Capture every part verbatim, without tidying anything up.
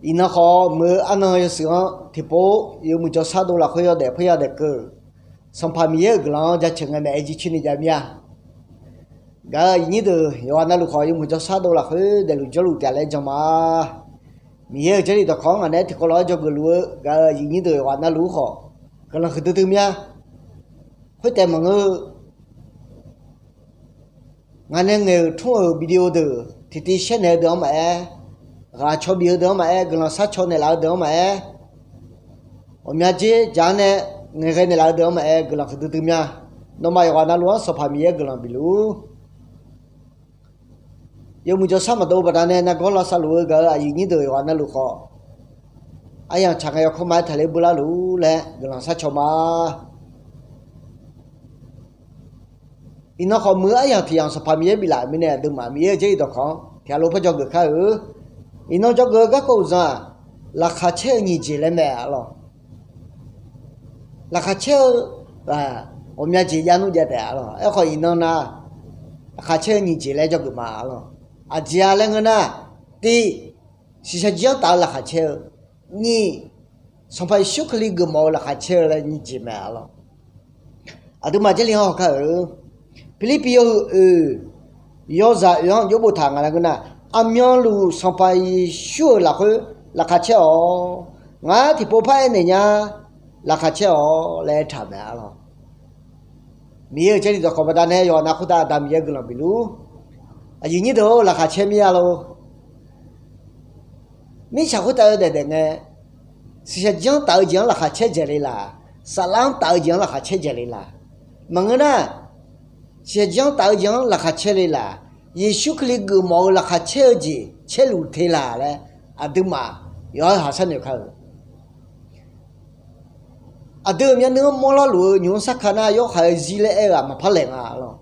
Iqnan khawf, muiq-eu arnan yawshuif-anr tiqpov yawmuiq jawrshar dov lafkhoer yawdaef poer yadaef keuv-euq Sanqpaq Miqyaer-euq guiqlanq-anr jaceuq ngae maeq-aer jircoer ni jav mir-a. Gaq-euq aqyuif nyir deuq yawqghaq navluf khawf, yawmuiq jawrshar dov lafkhoer daefluf jawrluf taef laer jan ma. Miqyaer-euq Jarlif dawqkawq-anr ngaq naeq-aer tiqkawv lof-aer dzawgeuf luf-eu gaq-euq aqyuif nyir deuq yawqghaq navluf-ur khawf, guiqlanq huiqdui dui mir-a. Khoertaef maqngeur-eu, ngaq nae ngaeq-euq tmr-euq video deuq tiqtiv shaer naeq-eu deuq-anr maqaer, ghaq caw bif-eu deuq-anr maqaer, guiqlanq sharcaw naeqlaf-eu deuq-anr maqaer, ghawqmya dzer jaq-anr nae ngaeqghae naeqlaf-eu deuq-anr maqaer, guiqlanq huiqdui dui mir-a. Nawmaf yawqghaq navluf-anr Sanqpaq Miqyaer guiqlanq bif luf-ur. Yawmuiq jawrshar maqdov-eu baqdanae nargawr lavsav luf-eu gaq-euq aqyuif nyir deuq yawqghaq navluf khawf, aryamq tsaq ngae yawkawr ma-aer taqler beular luf-ur laer guiqlanq sharcaw ma. Iqnan khawf, muiq-eu aryamq tiq yamq Sanqpaq Miqyaer biflaf-euq mirnae, aqduimaf Miqyaer-euq Jarlif dawqkawq-anr tiqghaq lof par dzawgeuf kar-eu. Iqnan dzawgeuf-eu garkawv uqdzan-aq, laqkhaq caer-eu nyiq jeq laer mae arlawq. Laqkhaq caer-eu ghawqmya jeq jav nmr jav taef arlawq. Aerkhawf, iqnan nar, laqkhaq caer-eu nyiq jeq laer dzawgeuf ma arlawq. Aqjeq-a laer ngeur nar, tiq, shiqshaq jir-anr taf-eu laqkhaq caer-eu, nyiq, Sanqpaq Yeqsur Kali geufmawf-eu laqkhaq caer-eu laer nyiq jeq mae arlawq. Aqduimaf Jarlif-anr hawkar-euq Pirlirpiv yawhuiq oeq, yawzaq oeq-anr jawr boftaq nga laer ngeur nar, aqmyanluf Sanqpaq Yeqsur-euq lafkhoer laqkhaq caer-awq. Ngar tiqpov par aernaeq nya, laqkhaq caer-awq laer aertaq mae arlawq. Miqyaer-euq Jarlif dawqkawq baqdanae yawqha nav khoertav Aqda Miqyaer guiqlanq bif luf-ur. Aqyuif nyir deuq-or, laqkhaq caer mir-a lor. Mirtsaq khoertav yawdaef daef ngae, shiqshaq jir-anr taf-eu jeq-anr laqkhaq caer dzaeq le laq, saflar-anr taf-eu jeq-anr laqkhaq caer dzaeq le laq. Maqngeur nar, shiqshaq jir-anr taf-eu jeq-anr laqkhaq caer le laq, Yeqsur Kali geufmawf-eu laqkhaq caer-eu jeq caerluf te laq laer, aqduimaf yawqha-euq haq sharnoeq kar-euq. Aqdui-euq myavnuiv-anr mawrlar luf-eu nymq-mr sarkar nar, yawhaiq-eu zir laer aer-eu-aq maqpar laeq nga arlawq.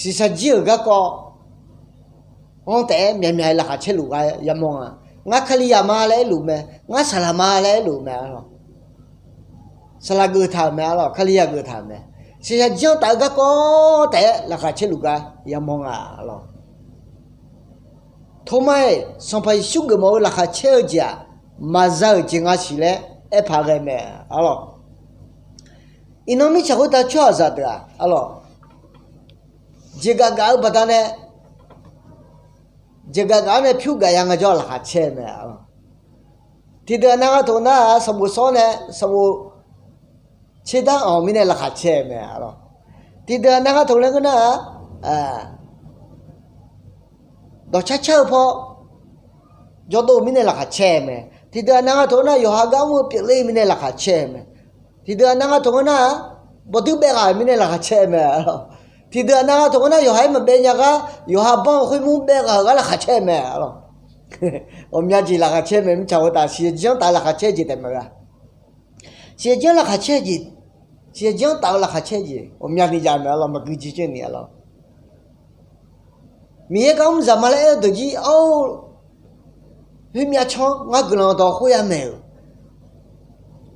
Shiqshaq jir-euq garkawv-anr taef-aer myaqmyaq-aer laqkhaq caerluf gar yamawr nga. Ngar Kalizaq ma laer aerluf mae, ngar saqlaq ma laer aerluf mae arlawq. Saqlaq geuf taq-euq mae arlawq, Kalizaq geuf taq-euq mae. Shiqshaq jir-anr taf-eu garkawv taef-aer laqkhaq caerluf gar yamawr nga arlawq. Tormar-iq Sanqpaq Yeqsur geufmawf-eu laqkhaq caer-eu jeq-aq, maqza-euq jeq nga siq laer aerpaq ghae mae arlawq. Iqnan mirtsaq khoertav tsawrhaqzaq deuq-aq arlawq, jeqgaf gaf-eu baqdanae, jeqgaf gaf-awr nae pyur gaf ya ngaejawr laqkhaq caer mae arlawq. Tiqdeuq aqnav gha taq nar-aq, sanqbof sawr-awr nae sanqbof tser dar anq-euq mirnae laqkhaq caer mae arlawq. Tiqdeuq aqnav gha taq laer ngeur nar-aq, dawqcar car-eu paw jawrdov-eu mirnae laqkhaq caer mae. Tiqdeuq aqnav gha taq nar-aq, yawqha gar mr-eu pyeufler-eu mirnae laqkhaq caer mae. Tiqdeuq aqnav gha taq ngeur nar-aq, bawduir baev ghaq-euq mirnae laqkhaq caer mae arlawq. Tiqdeuq aqnav gha taq ngeur nar-aq, yawqha-aer maqbae nya gar, yawqha banr-eu khoer mur baev ghaq-euq gar laqkhaq caer mae arlawq. Ghawqmya jeq laqkhaq caer mae. Mirtsaq khoertav shiqshaq jir-anr taf-eu laqkhaq caer jeq taef maqghae. Shiqshaq jir-anr laqkhaq caer jeq, shiqshaq jir-anr taf-eu laqkhaq caer jeq ghawqmya ni jav mae arlawq, maqgui jir caer ni arlawq. Miqyaer gar mr zaq ma laer aer-eu deuq jir-awr, khoermyav canr ngar guiqlanq dawq khoer yamaeq-euq,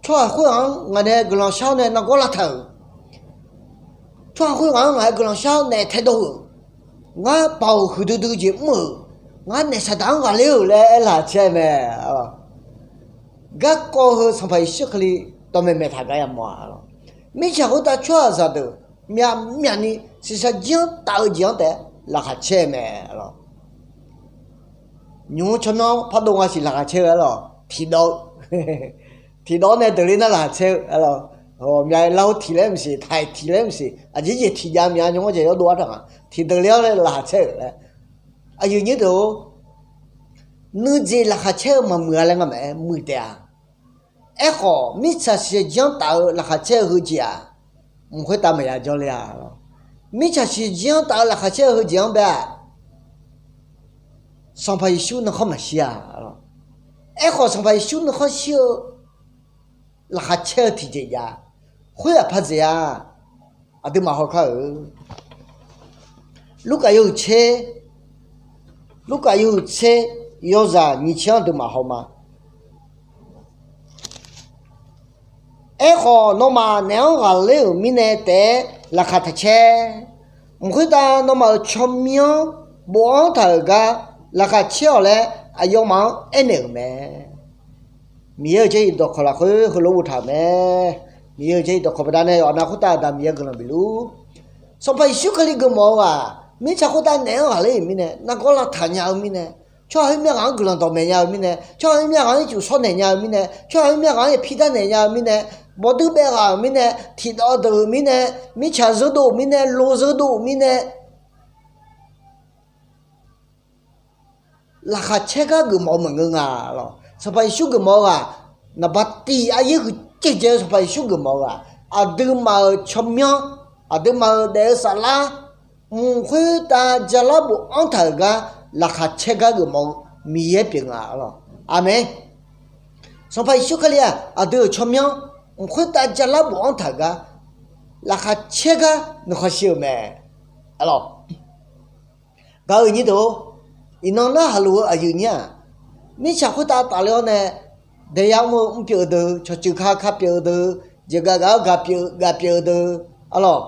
tsawrhaq khoerghaq-anr ngaq nae guiqlanq shar-awr nae nargawr lavtaq-euq, tsawrhaq khoerghaq-anr ngaq-aer guiqlanq shar-awr naef taedov-euq, ngar baoq huiqdui dui jeq mr-euq, ngar naef saqdaq-anr ghaqler-euq laer aer laqkhaq caer mae. Garkawv heu Sanqpaq Yeqsur Kali dawqmaeq maeq taq gar yamawr-a arlawq. Mirtsaq khoertav tsawrhaqzaq deuq myavmyavni shiqshaq jir-anr taf-eu jeq-anr taef-aer laqkhaq caer mae arlawq. Nymq-mr tsawrmyanr pardov nga siq laqkhaq caer-eu arlawq, tiqdawv-eu tiqdawv-awr nae deuq ler nar laqkhaq caer-eu arlawq. Myaq lar-awr tiq laer maqsiq, taq-iq tiq laer maqsiq, aqjeq jeq tiqjav mya nymr-anr jeq yawdov-ar taq nga, tiqdeuq ler-awr nae laqkhaq caer-euq laer. Aqyuif nyir deuq-or, nuijeq laqkhaq caer-eu maqmuiq-a laer ngamaf-aer muiq taef-a. Aerkhawf mirtsaq shiqshaq jir-anr taf-eu laqkhaq caer-eu heujeq-aq, mq khoertav maqya jawrler-a. Mirtsaq shiqshaq jir-anr taf-eu laqkhaq caer-eu heujeq-anr bae-aq, Sanqpaq Yeqsur nuikhanr maqshir-a. Aerkhawf Sanqpaq Yeqsur nuikhanr shir-eu laqkhaq caer-eu tiqjeq jav, khoer-aq par dzaeq-a. Aqduimaf hawkar-euq Lurkaf yawhuiq tser, Lurkaf yawhuiq tser, yawzaq nyiq tser-anr aqduimaf haw ma. Aerkhawf nawmaf naef-anr ghaqler-euq mirnae taef-aer laqkhaq taq caer. Mq khoertav nawmaf-euq tsawrmyanr bofanr taq-euq gar laqkhaq caer-awq laer aqyawfmaf-anr aernaeq-euq mae. Miqyaer-euq jarlif dawqkawq lafkhoer heulof boftaq-euq mae. Miqyaer-euq jarlif dawqkawq baqdanae yawqha-anr khoertav Aqda Miqyaer guiqlanq bifluf. Sanqpaq Yeqsur Kali geufmawf-eu-aq, mirtsaq khoertav naeq-anr ghaqler-euq mirnae, nargawr lavtaq nya-eu mirnae, tsawrhaq-euq myavghaq-anr guiqlanq dawqmaeq nya-eu mirnae, tsawrhaq-euq myavghaq-anr ircuf shawrnaeq nya-eu mirnae, tsawrhaq-euq myavghaq-anr yapirdar naeq nya-eu mirnae, bawduir baef ghaq-euq mirnae, tiqdawv deuq-euq mirnae, mirtsaq zeur dov-euq mirnae, lo zeur dov-euq mirnae, laqkhaq caer gar geufmawf-eu maqngeur nga lawq. Sanqpaq Yeqsur geufmawf-eu-aq, naqba tiq aryaer huiq caevdzae-eu Sanqpaq Yeqsur geufmawf-eu-aq, aqduimaf-euq tsawrmyanr, aqduimaf-euq daef-eu saflar, mq khoertav jalar bofanr taq-euq gar laqkhaq caer gar geufmawf-eu Miqyaer pyeuf nga lawq. Aqmeq. Sanqpaq Yeqsur Kali-aq, aqdui-euq tsawrmyanr mq khoertav jalar bofanr taq-euq gar laqkhaq caer gar nuikhanr shir-eu mae. Alawq, gaq-euq nyir deuq-or, iqnan narhaq luf-eu aqyuif nyir-aq, mirtsaq khoertav tafler-awr nae, daeyar mr-eu mr pyeuf-eu deuq, cawqcuiv ka ka pyeuf-eu deuq, jeqgaf gaf-awr gaf pyeuf-eu deuq, alawq,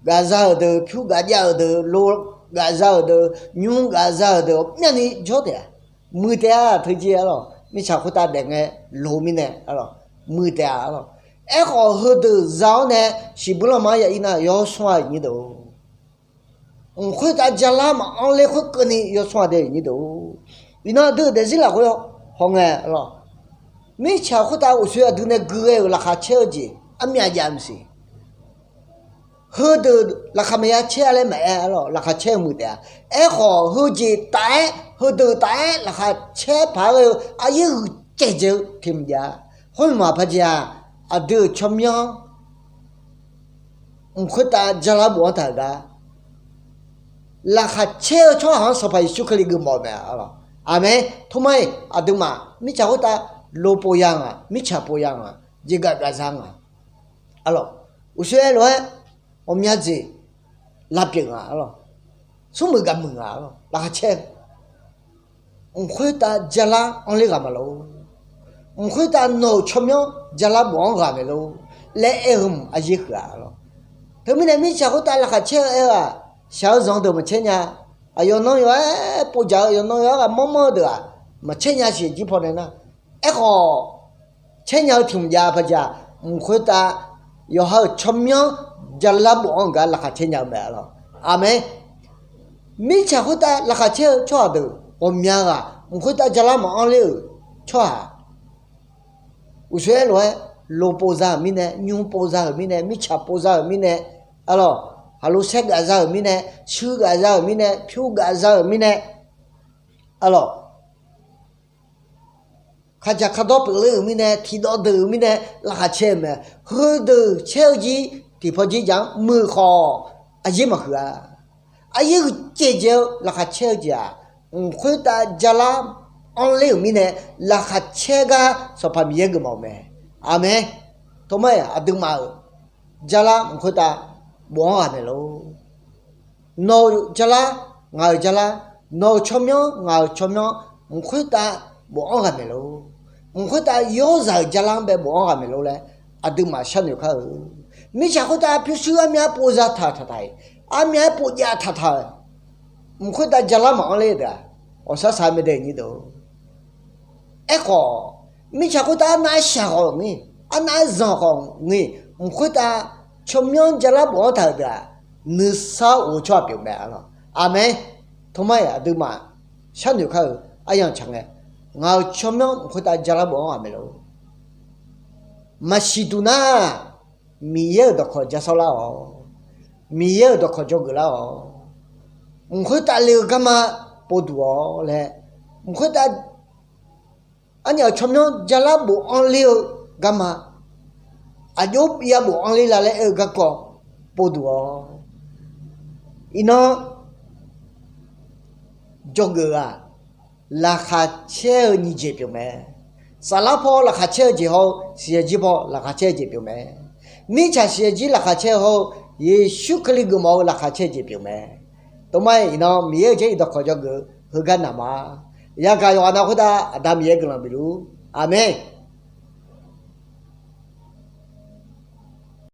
gafza-euq deuq, pyur gafjav-euq deuq, lo gafza-euq deuq, nymr gafza-euq deuq, myavni jawr taef-a. Muiq taef-a, teujir alawq, mirtsaq khoertav daef ngae lo mirnae, alawq, muiq taef-a alawq. Aerkhawf heudeuq za-awr nae shiqbuir lanma-anr ya ir nar yawsmr-a nyir deuq-or, mq khoertav jalar maqanr ler khoerkeuvni yawsmr-a dae nyir deuq-or, iqnan aqdui-euq daefzir lafkhoer hawngae alawq, mirtsaq khoertav uqshoe aqdui nae gui ghae-euq laqkhaq caer-eu jeq armyav jav maqsiq. Heudeuq laqkhaq maqya caer-a laer maqaer alawq, laqkhaq caer-eu muiq taef-a. Aerkhawf heujeq taf-aer, heudeuq taf-aer laqkhaq caer paq-aer ghae-eu aryaer huiq caevdzae-eu tiq mq jav-a. Khoermaf paq jeq-aq, aqdui-euq tsawrmyanr mq khoertav jalar bofanr taq-euq gar laqkhaq caer-eu tsawrhaq-anr Sanqpaq Yeqsur Kali geufmawf-eu mae alawq. Aqmeq. Tormar-iq aqduimaf mirtsaq khoertav lo pov ya nga, mirtsaq pov ya nga, jeqgaf gafza nga alawq. Uqshoe lof-aer ghawqmya jeq lavpyeuf nga alawq. Smrmuiq gaqmuiq nga alawq, laqkhaq caer-eu mq khoertav jalar anr ler ghaq maqlor. Mq khoertav nawq-euq tsawrmyanr jalar bofanr ghaq maeqlor laer aer-eu mq aryaer huiq-a alawq. Teumirnae mirtsaq khoertav laqkhaq caer-eu aer-eu-aq, shaq-eu zanq-eu deuq maqcaer nya. Aqyawf nan yawf-aer povjaq-eu, aqyawf nan yawf-aer ghaq manr manr-eu deuq-aq, maqcaer nya siq jir pawnae nar. Aerkhawf, caer nya-eu tiq mq jav paq jeq-aq, mq khoertav yawqha-euq tsawrmyanr jalar bofanr-eu gar laqkhaq caer nya-eu mae alawq. Aqmeq. Mirtsaq khoertav laqkhaq caer-eu tsawrhaq deuq ghawqmya ghaq mq khoertav jalar maqanr ler-euq tsawrhaq uqshoe aer lof-aer, lo pov za-euq mirnae, nymr pov za-euq mirnae, mirtsaq pov za-euq mirnae, alawq, haqlo saer gaf za-euq mirnae, shuir gaf za-euq mirnae, pyur gaf za-euq mirnae, alawq, kaqdzaq kaqdawr pyeufler-euq mirnae, tiqdawv deuq-euq mirnae, laqkhaq caer-eu mae. Heudeuq caer-eu jir tiqpaw jir jaq-anr muiq khawf, aqyaer maqhuiq-a. Aqyaer huiq caevdzae-eu laqkhaq caer-eu jeq-aq, mq khoertav jalar anr ler-euq mirnae, laqkhaq caer gar Sanqpaq Miqyaer geufmawf-eu mae. Aqmeq. Tormar-iq aqduimaf-euq jalar mq khoertav bofanr ghaq maeqlor. Nawq-euq jalar, ngaq-euq jalar, nawq-euq tsawrmyanr, ngaq-euq tsawrmyanr, mq khoertav bofanr ghaq maeqlor. Mq khoertav yawrzaq-euq jalar-anr bae bofanr ghaq maeqlor laer aqduimaf sharnoeq kar-eu. Mirtsaq khoertav pyurshuir armyav-aer pov zataq taqtaq-iq, armyav-aer pov jav taqtaq-eu, mq khoertav jalar maqanr ler-eu deuq-aq, ghawqshaq shaq mae dae nyir deuq-or. Aerkhawf, mirtsaq khoertav arnav-aer shaq khawf ngir, arnav-aer zanq khawf ngir, mq khoertav tsawrmyanr jalar bofanr taq-euq deuq-aq, nuisar of-eu tsawrhaq pyeuf mae alawq. Aqmeq. Tormar-iq aqduimaf sharnoeq kar-eu aryamq tsaq ngae, ngaq-euq tsawrmyanr mq khoertav jalar bofanr ghaq maeqlor. Maqsiq duq nar, Miqyaer-euq dawqkawq ja sawr lar-awq. Miqyaer-euq dawqkawq dzawgeuf lar-awq. Mq khoertav le-eu garma povduq-awq laer, mq khoertav arnyaf-euq tsawrmyanr jalar bofanr ler-eu garma, aqjox ya bofanr ler la laer aer-eu garkawv povduq-awq. Iqnan dzawgeuf-aq, laqkhaq caer-eu nyiq jeq pyeuf mae. Saflar paw laqkhaq caer-eu jeq hawr-eu, siqyaer jir paw laqkhaq caer-eu jeq pyeuf mae. Mirtsaq siqyaer jir laqkhaq caer-eu hawr-eu, Yeqsur Kali geufmawf-eu laqkhaq caer-eu jeq pyeuf mae. Tormar-iq iqnan Miqyaer-euq jarlif dawqkawq dzawgeuf-eu heugar naq ma. Yagaq yawqghaq nav khoertav Aqda Miqyaer guiqlanq bifluf-ur. Aqmeq.